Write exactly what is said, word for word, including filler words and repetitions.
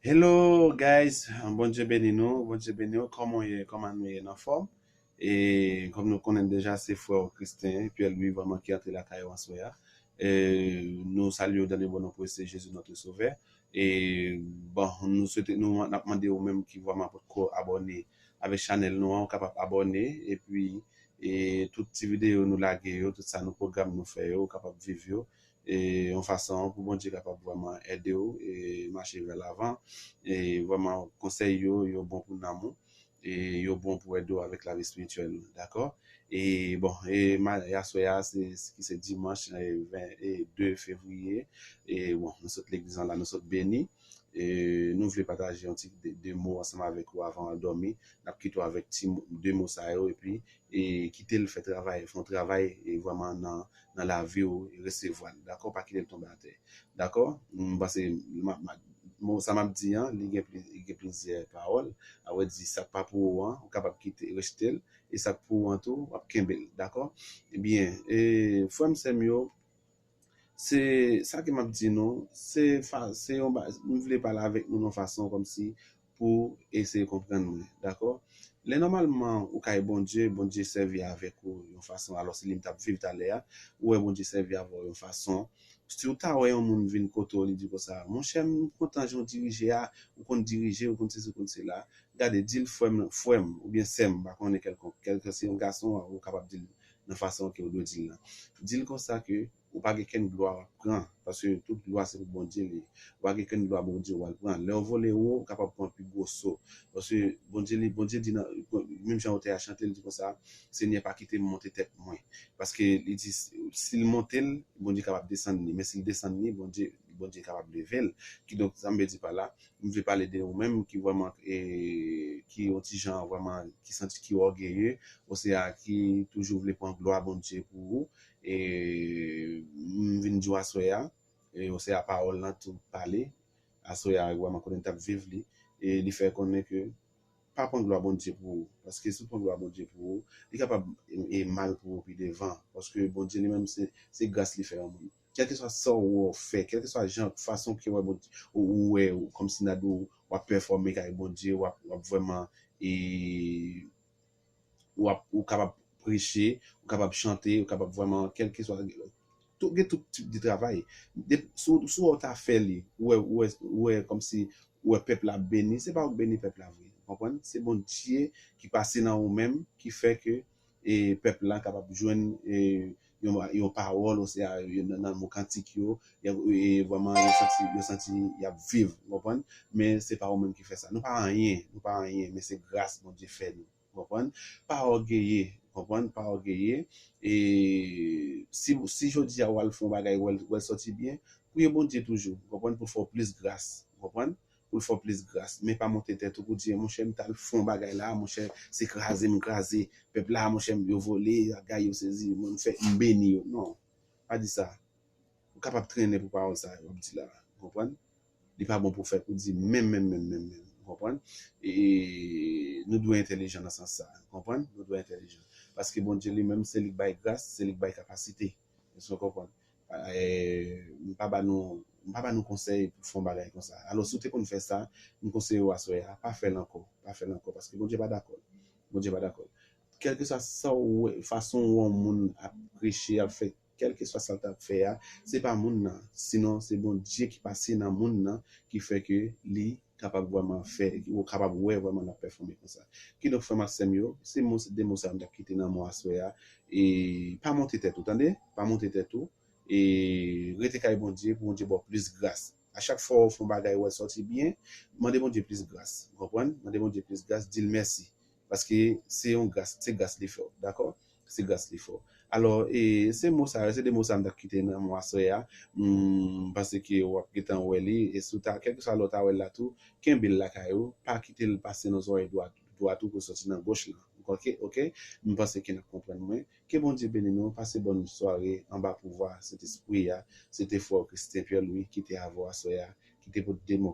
Hello guys, Bondye beni nou, Bondye beni w, kòman w ye, kòman nou ye, n anfòm? E kòm nou konnen deja, se frè w Christin Pierre Louis vrèman ki antre lakay ou aswè a. E nou salye w dans le bon nom précieux Jésus notre Sauveur. E bon, nou swete, nou n ap mande ou menm ki vrèman potko abòne avèk chanèl nou an, ou kapab abòne, epi e tout ti videyo nou lage yo, tout sa nou pwogram nou fè yo, ou kapab viv yo e yon fason pou Bondye kapab vrèman ede w e mache vè lavan. E vrèman konsèy yo, yo bon pou nanm ou e yo bon pou ede w avèk lavi espirityèl ou, dakò? E bon, e aswè a se ki se dimanch e ven e de fevriye. E bon, nou sot legliz an la, nou sot beni. E nou vle pataje yon ti de, de mo ansanm avèk ou avan w dòmi. N ap kite w avèk ti de mo sa yo epi e kite l fè travay, fè yon travay e vrèman nan, nan lavi w e resevwa l, dakò? Pa kite l tonbe atè, dakò? M panse m ap, m ap, mo sa m ap di an, li gen pli, li gen plizyè pawòl. A vre di, sa k pa pou ou an, ou kapab kite, rejte l, e sa k pou ou an tou, w ap kenbe l, dakò? Ebyen, e, frè m, sè m yo, se sa ke m ap di nou, se fa, se yon ba, m vle pale avèk nou nan fason kòmsi pou eseye konprann mwen, dakò? Lè nòmalman ou kay Bondye, Bondye sèvi avèk ou yon fason, alò se li m t ap viv talè a, ou wè Bondye sèvi avè w yon fason. Si w ta wè yon moun vin kote w, li di konsa, monchè, m kontan jan w dirije a, ou konn dirije, ou konn sesi, ou konn sela, gade, di l frè m, frè m, oubyen sè m, m pa konnen kèlkonk, kèlke se yon gason, ou kapab di l nan fason ke w dwe di l lan. Di l konsa ke ou pa gen kenn glwa w ap pran, paske tout glwa se pou Bondye li ye. Ou pa gen kenn glwa Bondye w al pran. Lè w vole wo, ou kapab pran pi gwo so. Paske Bondye li, Bondye di nan, menm jan otè a chante, li di konsa, Senyè pa kite m monte tèt mwen. Paske li di, si l monte l, Bondye kapab desann li. Men si l desann li, Bondye, Bondye kapab leve l. Kidonk, sa m vle di pa la, m vle pale de ou menm ki vrèman, e, ki yon ti jan vrèman, ki santi ki ògeye, osea ki toujou vle pran glwa Bondye pou ou. E m vin di w aswè a, e osea pawòl lan tou pale, aswè a vrèman kote n t ap viv li, e li fè konnen ke pa pran glwa Bondye pou ou, paske si w pran glwa Bondye pou ou, li kapab e, e mal pou ou pi devan, paske Bondye li menm se, se gras li fè yon moun. Kèlkeswa sa w wè w fè, kèlkeswa jan, fason ke w wè Bondye, ou, ou wè, ou, kòmsi n a di w, w ap pèfòme kay Bondye, w ap, w ap vrèman, e, w ap, ou kapab preche, ou kapab chante, ou kapab vrèman, kèlkeswa, tout, gen tout tip de travay. De, si, w- si w wè w ta fè li, ou wè, ou wè, ou wè kòmsi, ou wè pèp la ap beni, se pa ou k beni pèp la vre, ou konprann? Se Bondye ki pase nan ou menm, ki fè ke e pèp la kapab jwenn e, yon, yon pawòl, osea nan, nan mo kantik yo, e, e vrèman yo santi, yo santi y ap viv, ou konprann? Men se pa ou menm ki fè sa. Nou pa anyen, nou pa anyen, men se gras Bondye fè nou, ou konprann? Pa ògeye, ou konprann? Pa ògeye. E si, si jodi a w al fè yon bagay, w wè l, w wè l sòti byen, priye Bondye toujou, ou konprann? Pou l fè w plis gras, ou konprann? Pou l fè w plis gras. Men pa monte tèt ou pou di, monchè, m t al fè yon bagay la, monchè, se kraze m kraze. Pèp la, monchè, yo vole, bagay yo sezi, mwen m fè, m beni yo. Non, pa di sa. Ou kapab trennen pou pawòl sa yo w ap di la, ou konprann? Li pa bon pou fè, pou di menm, menm, menm, menm, menm, ou konprann? E nou dwe entèlijan nan sans sa, ou konprann? Nou dwe entèlijan. Paske Bondye li menm, se li k bay gras, se li k bay kapasite. Èske w konprann? E, m pa ba nou, m pa ba nou konsèy pou fè yon bagay konsa. Alò, si w te konn fè sa, m konseye w aswè a, pa fè l ankò. Pa fè l ankò, paske Bondye pa dakò. Bondye pa dakò. Kèlkeswa sa w wè, fason w wè yon moun ap preche, ap fè, kèlkeswa sa l t ap fè a, se pa moun nan. Sinon, se Bondye ki pase nan moun nan, ki fè ke li kapab vrèman fè, ou kapab wè vrèman l ap pèfòme konsa. Kidonk, frè m ak sè m yo, se mo, de mo sa yo m t ap kite nan mwen aswè a. E pa monte tèt ou, tande? Pa monte tèt ou. E rete kay Bondye, pou Bondye ba w plis gras. A chak fwa w fè yon bagay, w wè l sòti byen, mande Bondye plis gras. Ou konprann? Mande Bondye plis gras, di l mèsi. Paske se yon gras, se gras li fè w, dakò? Se gras li fè w. Alò, e se mo sa yo, se de mo sa m t ap kite nan mwen aswè a. M panse ke w ap gentan wè li. E si w ta, kèlkeswa lè w ta wè l la tou, kenbe l lakay ou. Pa kite l pase nan zòrèy dwat, dwat ou pou sòti nan goch lan. Ok, ok? M panse ke n ap konprann mwen. Ke Bondye beni nou. Pase bòn sware anba pouvwa Sentespri a. Se te frè w Christin Pierre Louis ki te avè w aswè a, ki te pote de mo